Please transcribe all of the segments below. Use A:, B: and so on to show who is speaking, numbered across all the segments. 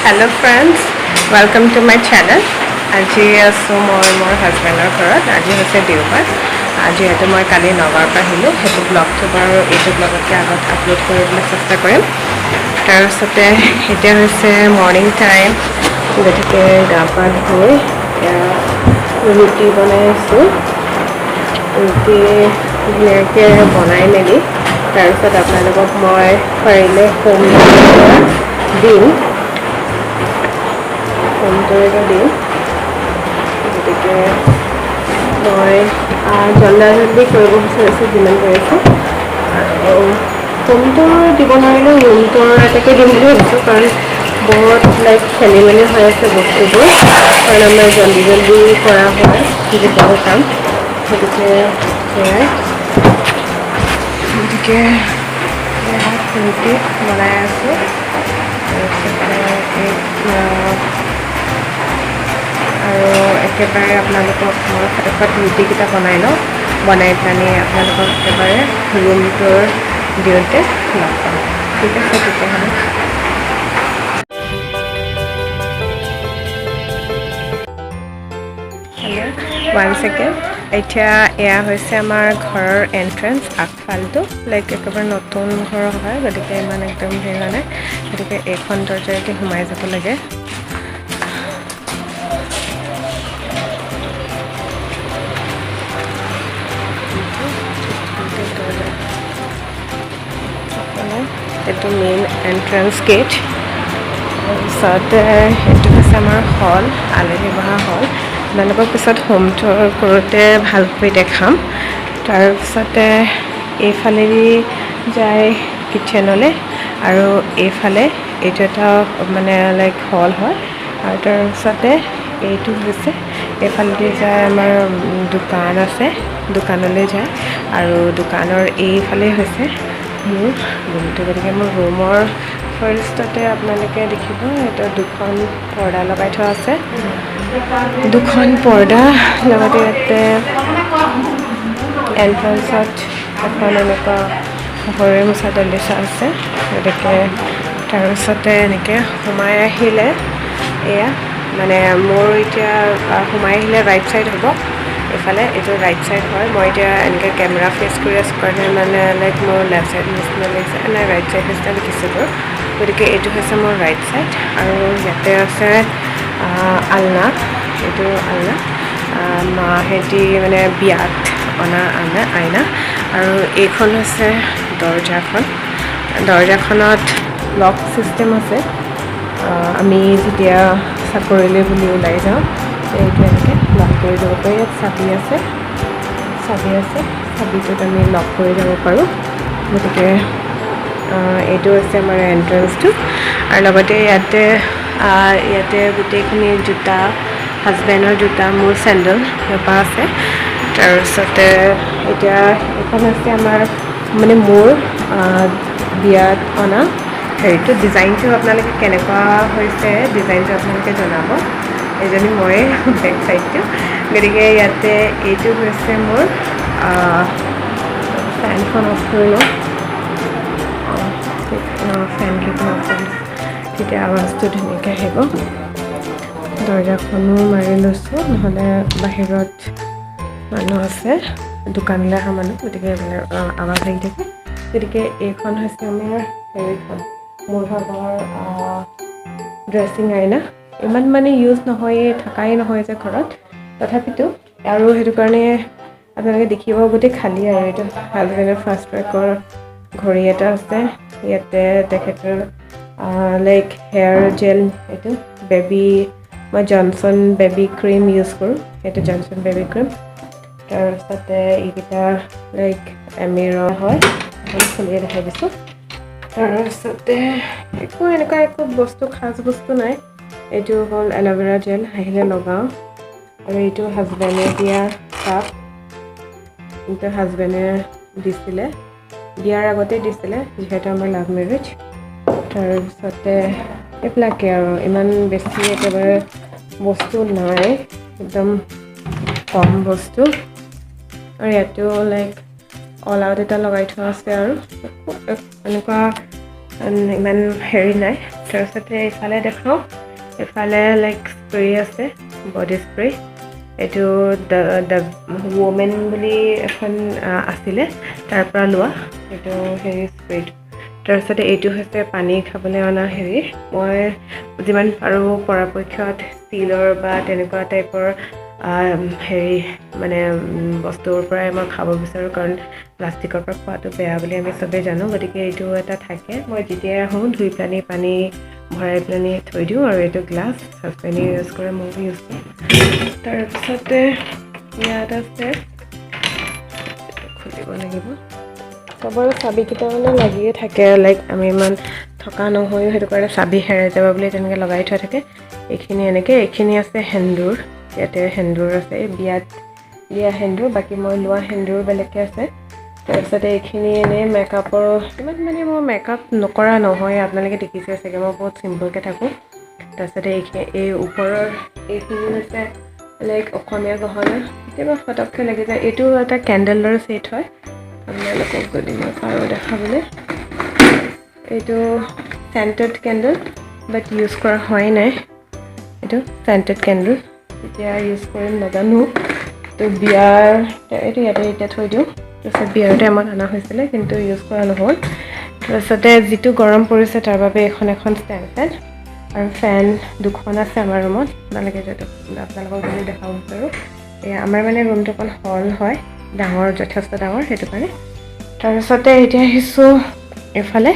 A: Hello friends, welcome to my channel. আজি আছোঁ মই মোৰ হাজবেণ্ডৰ ঘৰত। আজি হৈছে দেওবাৰ। যিহেতু মই কালি নগাঁৱৰ পৰা আহিলোঁ, সেইটো ব্লগটো বাৰু এইটো ব্লগতকৈ আগত আপলোড কৰিবলৈ চেষ্টা কৰিম। তাৰপিছতে এতিয়া হৈছে মৰ্ণিং টাইম, গতিকে গা পা ধুই এতিয়া ৰুটি বনাই আছোঁ। ৰুটি ধুনীয়াকৈ বনাই মেলি তাৰপিছত আপোনালোকক মই পাৰিলে হোম দিম, হোম কৰিব দিম। গতিকে মই জল্দা জল্দি কৰিব বিচাৰিছোঁ যিমান পাৰিছোঁ। আৰু হোম টুৰ দিব নোৱাৰিলেও ৰুম টুৰ এটাকে দিম বুলি ভাবিছোঁ, কাৰণ বহুত লাইক খেলি মেলি হৈ আছে বস্তুবোৰ, কাৰণ আমাৰ জল্দি জল্দি কৰা হয় যিকোনো কাম। গতিকে সেয়াই। গতিকে এয়া ৰুটি বনাই আছোঁ। তাৰপিছতে এই আৰু একেবাৰে আপোনালোকক মই ফটাফট ৰুটিকেইটা বনাই লওঁ, বনাই পেলানি আপোনালোকক একেবাৰে ৰুম টুৰ দিওঁতে লগ পাম। ঠিক আছে তেতিয়াহ'লে। One second. এতিয়া এয়া হৈছে আমাৰ ঘৰৰ এণ্ট্ৰেঞ্চ, আগফালটো। লাইক একেবাৰে নতুন ঘৰ হয়, গতিকে ইমান একদম হেৰি হোৱা নাই। গতিকে এইখন দৰ্জাৰেদি সোমাই যাব লাগে। এইটো মেইন এণ্ট্ৰেঞ্চ গেট। তাৰপিছত এইটো হৈছে আমাৰ হল, আলহী বহা হল। আপোনালোকক পিছত হোম টুৰ কৰোঁতে ভালকৈ দেখাম। তাৰপিছতে এইফালেদি যায় কিটচেনলৈ আৰু এইফালে এইটো এটা মানে লাইক হল হয়। আৰু তাৰপিছতে এইটো হৈছে এইফালেদি যায় আমাৰ দোকান আছে, দোকানলৈ যায়। আৰু দোকানৰ এইফালে হৈছে মোৰ ৰুমটো। গতিকে মোৰ ৰুমৰ ফাৰ্ষ্টতে আপোনালোকে দেখিব এটা দুখন পৰ্দা লগাই থোৱা আছে, দুখন পৰ্দা। লগতে ইয়াতে এণ্ট্ৰেঞ্চত এখন এনেকুৱা ভৰি মোচা দলিচা আছে। গতিকে তাৰপিছতে এনেকৈ সোমাই আহিলে এয়া মানে মোৰ এতিয়া সোমাই আহিলে ৰাইট ছাইড হ'ব, এইফালে এইটো ৰাইট ছাইড হয়। মই এতিয়া এনেকৈ কেমেৰা ফেচ কৰি আছোঁ কাৰণে মানে লাইক মোৰ লেফ্ট ছাইড নিচিনা লাগিছে, নাই, ৰাইট ছাইড নিচিনা দেখিছোঁ বাৰু। গতিকে এইটো হৈছে মোৰ ৰাইট ছাইড। আৰু ইয়াতে আছে আলনা। এইটো আলনা মাহেঁতি মানে বিয়াত অনা আলনা, আইনা। আৰু এইখন হৈছে দৰ্জাখন। দৰ্জাখনত লক ছিষ্টেম আছে। আমি যেতিয়া চাকৰিলৈ বুলি ওলাই যাওঁ, এইটো এনেকৈ লক কৰি যাব পাৰি। ইয়াত চাবি আছে, চাবি আছে, চাবিটোত আমি লক কৰি যাব পাৰোঁ। গতিকে এইটো হৈছে আমাৰ এণ্ট্ৰেঞ্চটো। আৰু লগতে ইয়াতে ইয়াতে গোটেইখিনি জোতা, হাজবেণ্ডৰ জোতা, মোৰ চেণ্ডেল সেইসোপা আছে। তাৰপিছতে এতিয়া এইখন হৈছে আমাৰ মানে মোৰ বিয়াত অনা হেৰিটো। ডিজাইনটো আপোনালোকে কেনেকুৱা হৈছে, ডিজাইনটো আপোনালোকে জনাব। এজনী ময়ে বেক চাইডটো। গতিকে ইয়াতে এইটো হৈছে মোৰ ফেনখন অফ কৰি লওঁ। ফেনকেইখন অফ কৰি লওঁ, তেতিয়া আৱাজটো ধুনীয়াকৈ আহিব। দৰ্জাখনো মাৰি লৈছোঁ, নহ'লে বাহিৰত মানুহ আছে, দোকানলৈ অহা মানুহ, গতিকে আৱাজ আহি থাকে। গতিকে এইখন হৈছে আমাৰ হেৰিখন, মোৰ ভাগৰ ড্ৰেছিং আইনা। ইমান মানে ইউজ নহয়ে, থকাই নহয় যে ঘৰত, তথাপিতো আৰু সেইটো কাৰণে আপোনালোকে দেখিব গোটেই খালী। আৰু এইটো হাজবেণ্ডৰ ফাষ্ট ট্ৰেকৰ ঘড়ী এটা আছে ইয়াতে, তেখেতৰ লাইক হেয়াৰ জেল, এইটো বেবী, মই জনছন বেবী ক্ৰীম ইউজ কৰোঁ, সেইটো জনছন বেবী ক্ৰীম। তাৰপিছতে এইকেইটা লাইক এমিৰৰ হয়, এখন খুলিয়ে দেখাই দিছোঁ। তাৰপিছতে একো এনেকুৱা একো বস্তু, খাচ বস্তু নাই। এইটো হ'ল এল'ভেৰা জেল, আহিলে লগাওঁ। আৰু এইটো হাজবেণ্ডে দিয়া কাপ, এইটো হাজবেণ্ডে দিছিলে, বিয়াৰ আগতে দিছিলে, যিহেতু আমাৰ লাভ মেৰেজ। তাৰপিছতে এইবিলাকেই আৰু, ইমান বেছি একেবাৰে বস্তু নাই, একদম কম বস্তু। আৰু ইয়াতেও লাইক অল আউট এটা লগাই থোৱা আছে। আৰু এনেকুৱা ইমান হেৰি নাই। তাৰপিছতে এইফালে দেখাওঁ, এইফালে লাইক স্প্ৰে আছে, বডি স্প্ৰে। এইটো the the women বুলি এখন আছিলে, তাৰ পৰা লোৱা এইটো হেৰি স্প্ৰেটো। তাৰপিছতে এইটো হৈছে পানী খাবলৈ অনা হেৰি। মই যিমান পাৰোঁ পৰাপক্ষত ষ্টীলৰ বা তেনেকুৱা টাইপৰ হেৰি মানে বস্তুৰ পৰাই মই খাব বিচাৰোঁ, কাৰণ প্লাষ্টিকৰ পৰা খোৱাটো বেয়া বুলি আমি চবেই জানো। গতিকে এইটো এটা থাকে, মই যেতিয়াই আহোঁ ধুই পেলানি পানী ভৰাই পেলানি থৈ দিওঁ। আৰু এইটো গ্লাছ হাজবেণ্ডে ইউজ কৰে, ময়ো ইউজ কৰোঁ। তাৰপিছতে ইয়াত আছে, খুলিব লাগিব, চবৰে চাবিকেইটা মানে লাগিয়ে থাকে, লাইক আমি ইমান থকা নহয়ো, সেইটো কাৰণে চাবি হেৰাই যাব বুলি তেনেকৈ লগাই থোৱা থাকে। এইখিনি এনেকৈ, এইখিনি আছে সেন্দুৰ, ইয়াতে সেন্দুৰ আছে, এই বিয়াত দিয়া সেন্দুৰ, বাকী মই লোৱা সেন্দুৰ বেলেগকৈ আছে। তাৰপিছতে এইখিনি এনেই মেকআপৰ, ইমান মানে মই মেকআপ নকৰা নহয়, আপোনালোকে দেখিছে চাগে, মই বহুত চিম্পলকৈ থাকোঁ। তাৰপিছতে এইখিনি, এই ওপৰৰ এইখিনি হৈছে লাইক অসমীয়া গহনা, কেতিয়াবা ফটককৈ লাগি যায়। এইটো এটা কেণ্ডেলৰ ছেট হয়, আপোনালোকক যদি মই পাৰোঁ দেখাবলৈ। এইটো চেণ্টেড কেণ্ডেল, বাট ইউজ কৰা হোৱাই নাই। এইটো চেণ্টেড কেণ্ডেল, এতিয়া ইউজ কৰিম নাজানো। তো বিয়াৰ এইটো ইয়াতে এতিয়া থৈ দিওঁ। তাৰপিছত বিয়াৰ টাইমত অনা হৈছিলে, কিন্তু ইউজ কৰা নহ'ল। তাৰপিছতে যিটো গৰম পৰিছে তাৰ বাবে এইখন এখন ষ্টেণ্ড ফেন, আৰু ফেন দুখন আছে আমাৰ ৰুমত। আপোনালোকে যিহেতু আপোনালোকক যদি দেখাব বিচাৰোঁ, এয়া আমাৰ মানে ৰুমটো অকণ হল হয়, ডাঙৰ, যথেষ্ট ডাঙৰ, সেইটো কাৰণে। তাৰপিছতে এতিয়া আহিছোঁ এইফালে।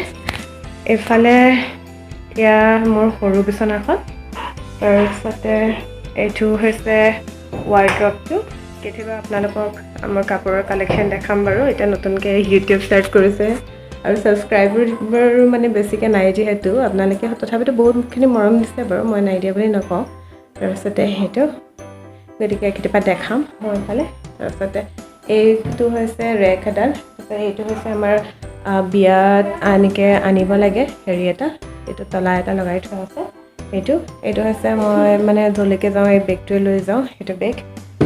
A: এইফালে এয়া মোৰ সৰু বিচনাখন। তাৰপিছতে এইটো হৈছে ৱাৰ্ড্ৰপটো। কেতিয়াবা আপোনালোকক আমাৰ কাপোৰৰ কালেকশ্যন দেখাম বাৰু। এতিয়া নতুনকৈ ইউটিউব ষ্টাৰ্ট কৰিছে আৰু ছাবস্ক্ৰাইবাৰ মানে বেছিকৈ নাই যিহেতু, আপোনালোকে তথাপিতো বহুতখিনি মৰম দিছে বাৰু, মই নাই দিয়া বুলি নকওঁ। তাৰপিছতে সেইটো গতিকে কেতিয়াবা দেখাম মই এইফালে। তাৰপিছতে এইটো হৈছে ৰেক এডাল। তাৰপিছত এইটো হৈছে আমাৰ বিয়াত এনেকৈ আনিব লাগে হেৰি এটা, এইটো তলা এটা লগাই থোৱা আছে। এইটো এইটো হৈছে মই মানে য'লৈকে যাওঁ এই বেগটোৱে লৈ যাওঁ, সেইটো বেগ।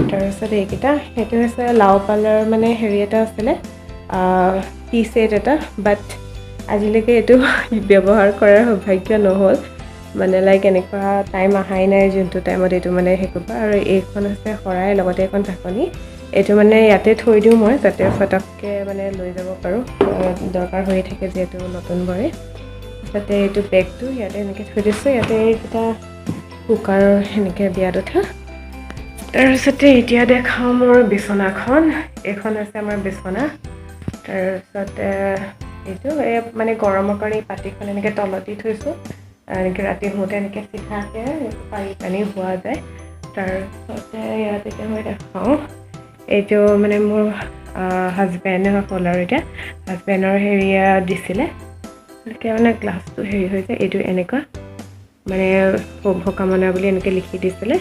A: তাৰপিছত এইকেইটা, সেইটো হৈছে লাও পালাৰ মানে হেৰি এটা আছিলে, টি ছেট এটা, বাট আজিলৈকে এইটো ব্যৱহাৰ কৰাৰ সৌভাগ্য নহ'ল, মানে লাইক এনেকুৱা টাইম অহাই নাই যোনটো টাইমত এইটো মানে সেই কৰিব। আৰু এইখন হৈছে শৰাই, লগতে এখন ঢাকনি। এইটো মানে ইয়াতে থৈ দিওঁ মই, যাতে ফটককৈ মানে লৈ যাব পাৰোঁ, দৰকাৰ হৈয়ে থাকে যিহেতু নতুন বৰে। তাতে এইটো বেগটো ইয়াতে এনেকৈ থৈ দিছোঁ। ইয়াতে এইকেইটা কুকাৰৰ সেনেকৈ বিয়াত উঠা। তাৰপিছতে এতিয়া দেখাওঁ মোৰ বিচনাখন। এইখন হৈছে আমাৰ বিচনা। তাৰপিছতে এইটো এই মানে গৰমৰ কাৰণে এই পাতিখন এনেকৈ তলত দি থৈছোঁ, এনেকৈ ৰাতি শুওঁতে এনেকৈ চিধাকৈ পাৰি পানী হোৱা যায়। তাৰপিছতে ইয়াত এতিয়া মই দেখাওঁ, এইটো মানে মোৰ হাজবেণ্ড হ'ল আৰু এতিয়া হাজবেণ্ডৰ হেৰিয়া দিছিলে, গতিকে মানে গ্লাছটো হেৰি হৈ যায়। এইটো এনেকুৱা মানে শুভকামনা বুলি এনেকৈ লিখি দিছিলে।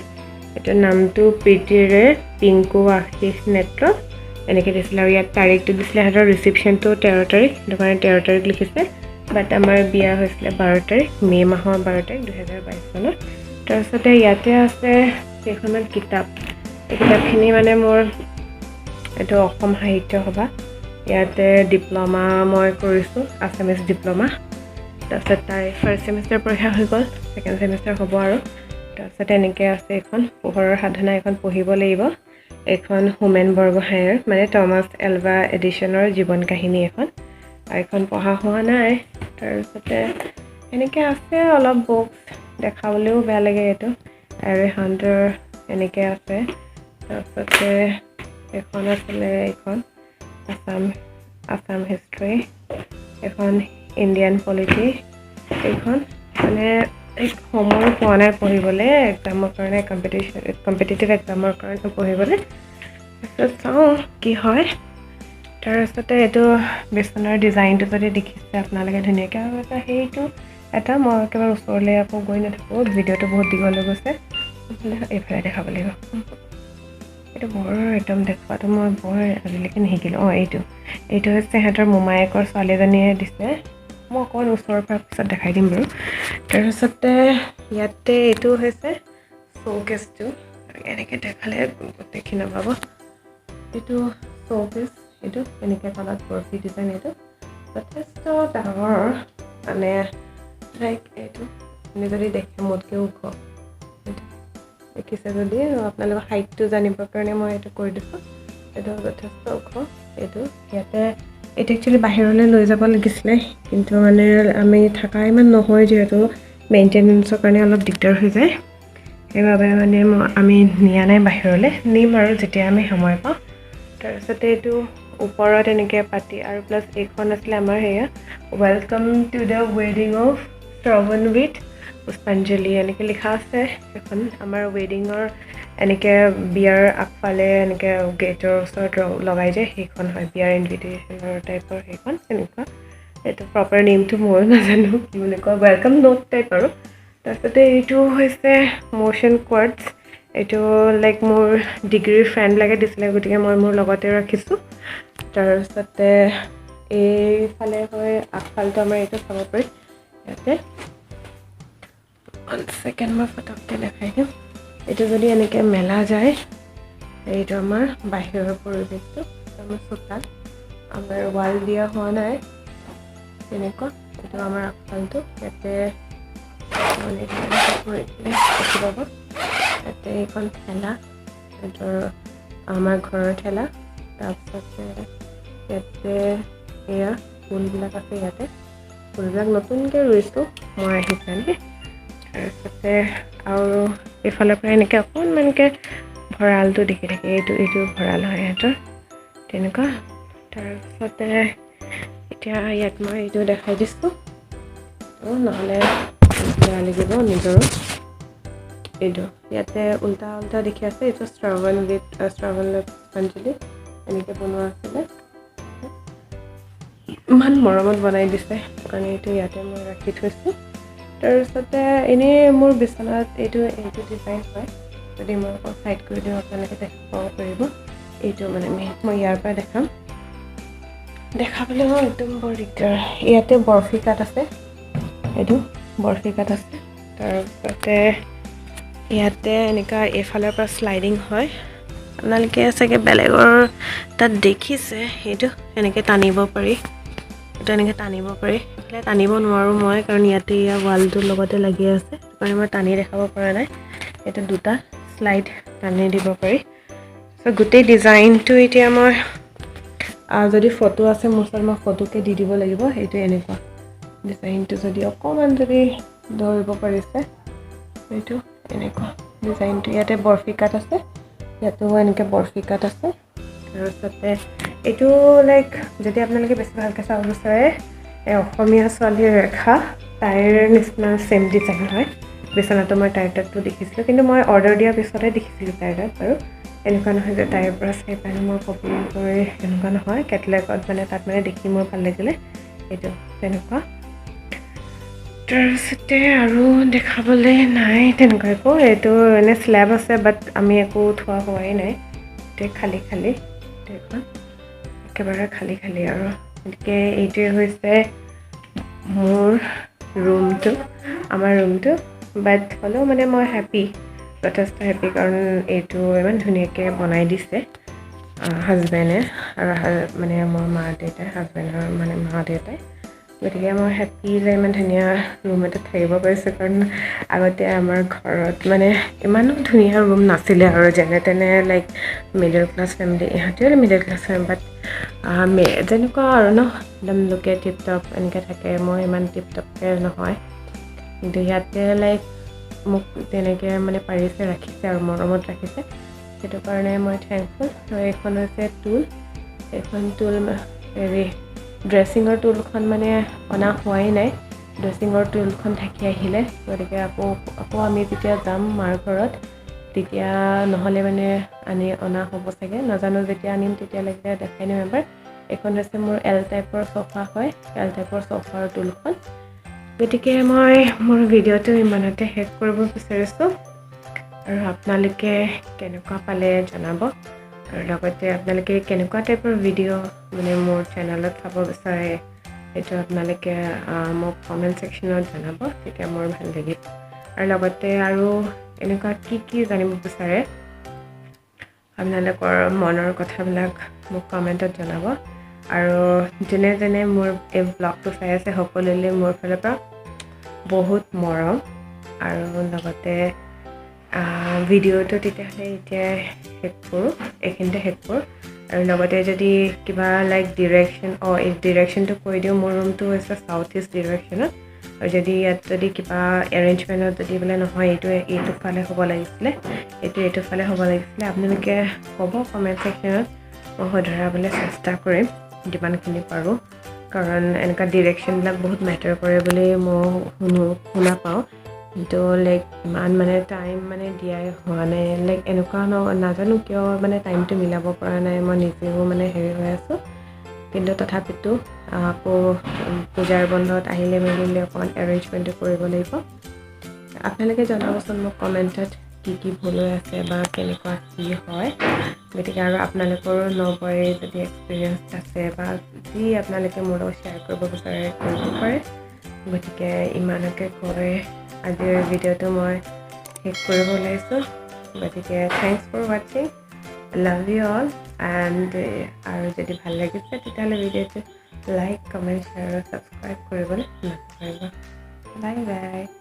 A: এইটো নামটো প্ৰীতিৰে পিংকু আশীষ নেত্ৰ এনেকৈ দিছিলে। আৰু ইয়াত তাৰিখটো দিছিলে, সিহঁতৰ ৰিচিপশ্যনটো 13 তাৰিখ, সেইটো কাৰণে 13 তাৰিখ লিখিছে। বাট আমাৰ বিয়া হৈছিলে 12 তাৰিখ, মে' মাহৰ 12 তাৰিখ 2022 চনত। তাৰপিছতে ইয়াতে আছে কেইখনমান কিতাপ। এই কিতাপখিনি মানে মোৰ এইটো অসম সাহিত্য সভা, ইয়াতে ডিপ্ল'মা মই কৰিছোঁ, আছামিজ ডিপ্ল'মা। তাৰপিছত তাৰে ফাৰ্ষ্ট ছেমিষ্টাৰ পৰীক্ষা হৈ গ'ল, ছেকেণ্ড ছেমিষ্টাৰ হ'ব আৰু। তাৰপিছতে এনেকৈ আছে এইখন পোহৰৰ সাধনা, এইখন পঢ়িব লাগিব। এইখন হোমেন বৰগোহাঁইৰ মানে টমাছ এলভা এডিশ্যনৰ জীৱন কাহিনী এখন, আৰু এইখন পঢ়া হোৱা নাই। তাৰপিছতে এনেকৈ আছে অলপ বুকছ, দেখাবলৈও বেয়া লাগে এইটো। আৰু হাণ্টাৰ এনেকৈ আছে। তাৰপিছতে এইখন আছিলে এইখন আছাম আছাম হিষ্ট্ৰী, এখন ইণ্ডিয়ান পলিটি। এইখন মানে সময় পোৱা নাই পঢ়িবলৈ, এক্সামৰ কাৰণে, কম্পিটিটিভ এক্সামৰ কাৰণে পঢ়িবলৈ। তাৰপিছত চাওঁ কি হয়। তাৰপিছতে এইটো বিচনাৰ ডিজাইনটো যদি দেখিছে আপোনালোকে ধুনীয়াকৈ। আৰু এটা সেইটো এটা মই একেবাৰে ওচৰলৈ আকৌ গৈ নাথাকোঁ, ভিডিঅ'টো বহুত দীঘল হৈ গৈছে, এইফালে দেখাব লাগিব। এইটো বৰ একদম দেখুৱাটো মই বৰ আজিলৈকে নিশিকিলোঁ। অঁ, এইটো এইটো হৈছে সিহঁতৰ মোমায়েকৰ ছোৱালীজনীয়ে দিছে, মই অকণমান ওচৰৰ পৰা পিছত দেখাই দিম বাৰু। তাৰপিছতে ইয়াতে এইটো হৈছে শ্ব'কেছটো, এনেকৈ দেখালে দেখি নাপাব। এইটো শ্ব'কেছ, এইটো এনেকৈ তলত বৰফি ডিজাইন, এইটো যথেষ্ট ডাঙৰ মানে লাইক এইটো আপুনি যদি দেখে মোতকৈ ওখ, এইটো দেখিছে যদি আপোনালোকৰ হাইটটো জানিবৰ কাৰণে মই এইটো কৰি দিছোঁ। এইটো যথেষ্ট ওখ। এইটো ইয়াতে এইটো একচুৱেলি বাহিৰলৈ লৈ যাব লাগিছিলে, কিন্তু মানে আমি থকা ইমান নহয়, যিহেতু মেইনটেনেঞ্চৰ কাৰণে অলপ দিগদাৰ হৈ যায়, সেইবাবে মানে আমি নিয়া নাই বাহিৰলৈ, নিম আৰু যেতিয়া আমি সময় পাওঁ। তাৰপিছতে এইটো ওপৰত এনেকৈ পাতি, আৰু প্লাছ এইখন আছিলে আমাৰ সেয়া welcome to the ৱেডিং অফ শ্ৰৱণ উইথ পুষ্পাঞ্জলি এনেকৈ লিখা আছে। সেইখন আমাৰ ৱেডিঙৰ এনেকৈ বিয়াৰ আগফালে এনেকৈ গেটৰ ওচৰত লগাই যায় সেইখন হয়, বিয়াৰ ইনভিটেশ্যনৰ টাইপৰ সেইখন তেনেকুৱা। এইটো প্ৰপাৰ নেমটো ময়ো নাজানো কি বুলি কয়, welcome note type আৰু। তাৰপিছতে এইটো হৈছে ম'শ্যন কোৱাৰ্টছ, এইটো লাইক মোৰ ডিগ্ৰীৰ ফ্ৰেণ্ডবিলাকে দিছিলে, গতিকে মই মোৰ লগতে ৰাখিছোঁ। তাৰপিছতে এইফালে হয় আগফালটো আমাৰ, এইটো চাব পাৰি ইয়াতে। ওৱান ছেকেণ্ড, মই ফটককৈ দেখাই দিম। এইটো যদি এনেকৈ মেলা যায়, এইটো আমাৰ বাহিৰৰ পৰিৱেশটো, আমাৰ চোতাল, আমাৰ ৱাল দিয়া হোৱা নাই তেনেকুৱা। এইটো আমাৰ আগফালটো, ইয়াতে মানে কৰি দিলে দেখি পাব। ইয়াতে এইখন ঠেলা, এইটো আমাৰ ঘৰৰ ঠেলা। তাৰপিছতে ইয়াতে এয়া ফুলবিলাক আছে, ইয়াতে ফুলবিলাক নতুনকৈ ৰুইছোঁ মই আহি পেলাই। তাৰপিছতে আৰু এইফালৰ পৰা এনেকৈ অকণমানকৈ ভঁৰালটো দেখি থাকে, এইটো এইটো ভঁৰাল হয় সিহঁতৰ তেনেকুৱা। তাৰপিছতে এতিয়া ইয়াত মই এইটো দেখাই দিছোঁ, নহ'লে বেয়া লাগিব নিজৰো। এইটো ইয়াতে উল্টা উল্টা দেখি আছে, এইটো শ্ৰৱণ উইথ শ্ৰৱণ পুষ্পাঞ্জলি এনেকৈ বনোৱা আছিলে, ইমান মৰমত বনাই দিছে কাৰণে এইটো ইয়াতে মই ৰাখি থৈছোঁ। তাৰপিছতে এনেই মোৰ বিচনাত এইটো এইটো ডিজাইন হয়, যদি মই অকণ চাইড কৰি দিওঁ আপোনালোকে দেখাব পাৰিব। এইটো মানে মই ইয়াৰ পৰা দেখাম, দেখাবলৈও একদম বৰ দিগদাৰ। ইয়াতে বৰফি কাঠ আছে, এইটো বৰফি কাঠ আছে। তাৰপিছতে ইয়াতে এনেকুৱা এইফালৰ পৰা শ্লাইডিং হয়, আপোনালোকে চাগে বেলেগৰ তাত দেখিছে, সেইটো এনেকৈ টানিব পাৰি, এইটো এনেকৈ টানিব পাৰি। এইফালে টানিব নোৱাৰোঁ মই, কাৰণ ইয়াতে ইয়াৰ ৱালটোৰ লগতে লাগি আছে, সেইটো কাৰণে মই টানি দেখাব পৰা নাই। এইটো দুটা শ্লাইড টানি দিব পাৰি। চ' গোটেই ডিজাইনটো এতিয়া মই যদি ফটো আছে মোৰ ওচৰত, মই ফটোকে দি দিব লাগিব। সেইটো এনেকুৱা ডিজাইনটো যদি অকণমান যদি ধৰিব পাৰিছে, এইটো এনেকুৱা ডিজাইনটো। ইয়াতে বৰফি কাঠ আছে, ইয়াতো এনেকৈ বৰফি কাঠ আছে। তাৰপিছতে এইটো লাইক যদি আপোনালোকে বেছি ভালকৈ চাব বিচাৰে, এই অসমীয়া ছোৱালীৰ ৰেখা, তাইৰ নিচিনা ছেইম ডিজাইন হয় বিচনাটো। মই তাইৰ তাততো দেখিছিলোঁ, কিন্তু মই অৰ্ডাৰ দিয়াৰ পিছতহে দেখিছিলোঁ তাইৰ তাত বাৰু। এনেকুৱা নহয় যে তাইৰ পৰা চাই পেলাই মই কপি কৰি, এনেকুৱা নহয়। কেটলেগত মানে তাত মানে দেখি মোৰ ভাল লাগিলে এইটো তেনেকুৱা। তাৰপিছতে আৰু দেখাবলৈ নাই তেনেকুৱা একো। এইটো এনে শ্লেব আছে, বাট আমি একো থোৱা হোৱাই নাই, গোটেই খালী খালী, গোটেইখন একেবাৰে খালী খালী আৰু। গতিকে এইটোৱে হৈছে মোৰ ৰুমটো, আমাৰ ৰুমটো। বাট হ'লেও মানে মই হেপ্পী, যথেষ্ট হেপ্পী, কাৰণ এইটো ইমান ধুনীয়াকৈ বনাই দিছে হাজবেণ্ডে আৰু মানে মোৰ মা দেউতাই, হাজবেণ্ডৰ মানে মা দেউতাই। গতিকে মই হেপ্পী যে ইমান ধুনীয়া ৰুম এটাত থাকিব পাৰিছোঁ, কাৰণ আগতে আমাৰ ঘৰত মানে ইমানো ধুনীয়া ৰুম নাছিলে আৰু, যেনে তেনে লাইক মিডল ক্লাছ ফেমিলি, ইহঁতেও মিডল ক্লাছ ফেমিলি, বাট যেনেকুৱা আৰু ন, একদম লোকে টিপ টপ এনেকৈ থাকে, মই ইমান টিপ টপকৈ নহয়। কিন্তু ইয়াতে লাইক মোক তেনেকৈ মানে পাৰিছে, ৰাখিছে আৰু মৰমত ৰাখিছে, সেইটো কাৰণে মই থেংকফুল। আৰু এইখন হৈছে টুল, এইখন টুল হেৰি ড্ৰেছিঙৰ টুলখন মানে অনা হোৱাই নাই, ড্ৰেছিঙৰ টুলখন থাকি আহিলে। গতিকে আকৌ আকৌ আমি যেতিয়া যাম মাৰ ঘৰত তেতিয়া নহ'লে মানে অনা হ'ব চাগে, নাজানো, যেতিয়া আনিম তেতিয়ালৈকে দেখাই দিম এবাৰ। এইখন হৈছে মোৰ এল টাইপৰ চফা হয়, এল টাইপৰ চফাৰ টুলখন। গতিকে মই মোৰ ভিডিঅ'টো ইমানতে শেষ কৰিব বিচাৰিছোঁ, আৰু আপোনালোকে কেনেকুৱা পালে জনাব, আৰু লগতে আপোনালোকে কেনেকুৱা টাইপৰ ভিডিঅ' মানে মোৰ চেনেলত চাব বিচাৰে সেইটো আপোনালোকে মোক কমেণ্ট ছেকশ্যনত জনাব, তেতিয়া মোৰ ভাল লাগিব। আৰু লগতে আৰু এনেকুৱা কি কি জানিব বিচাৰে আপোনালোকৰ মনৰ কথাবিলাক মোক কমেণ্টত জনাব। আৰু যোনে যোনে মোৰ এই ব্লগটো চাই আছে সকলোলৈ মোৰ ফালৰ পৰা বহুত মৰম। আৰু লগতে ভিডিঅ'টো তেতিয়াহ'লে এতিয়া শেষ কৰোঁ, এইখিনিতে শেষ কৰোঁ। আৰু লগতে যদি কিবা লাইক ডিৰেকশ্যন, অঁ, এই ডিৰেকশ্যনটো কৈ দিওঁ, মোৰ ৰুমটো হৈছে চাউথ ইষ্ট ডিৰেকশ্যনত। আৰু যদি ইয়াত যদি কিবা এৰেঞ্জমেণ্টত যদি বোলে নহয়, এইটো এইটো ফালে হ'ব লাগিছিলে, এইটো এইটো ফালে হ'ব লাগিছিলে, আপোনালোকে ক'ব কমেণ্ট ছেকশ্যনত, মই শুধৰাবলৈ চেষ্টা কৰিম যিমানখিনি পাৰোঁ। কাৰণ এনেকুৱা ডিৰেকশ্যনবিলাক বহুত মেটাৰ কৰে বুলি মই শুনা পাওঁ। কিন্তু লাইক ইমান মানে টাইম মানে দিয়াই হোৱা নাই, লাইক এনেকুৱা ন নাজানো কিয় মানে টাইমটো মিলাব পৰা নাই, মই নিজেও মানে হেৰি হৈ আছোঁ। কিন্তু তথাপিতো আকৌ পূজাৰ বন্ধত আহিলে মেলিলে অকণমান এৰেঞ্জমেণ্টটো কৰিব লাগিব। আপোনালোকে জনাবচোন মোক কমেণ্টত কি কি ভুল হৈ আছে বা কেনেকুৱা কি হয়। গতিকে আৰু আপোনালোকৰো নলবাৰীৰ যদি এক্সপিৰিয়েঞ্চ আছে বা যি আপোনালোকে মোৰ লগত শ্বেয়াৰ কৰিব বিচাৰে, কৰিব পাৰে। গতিকে ইমানকে কৈ আজিৰ ভিডিঅ'টো মই শেষ কৰিব ওলাইছোঁ। গতিকে thanks for watching, love you all and আৰু যদি ভাল লাগিছে, তেতিয়াহ'লে ভিডিঅ'টো লাইক, কমেণ্ট, শ্বেয়াৰ আৰু ছাবস্ক্ৰাইব কৰিবলৈ নাপাহৰিব। Bye bye.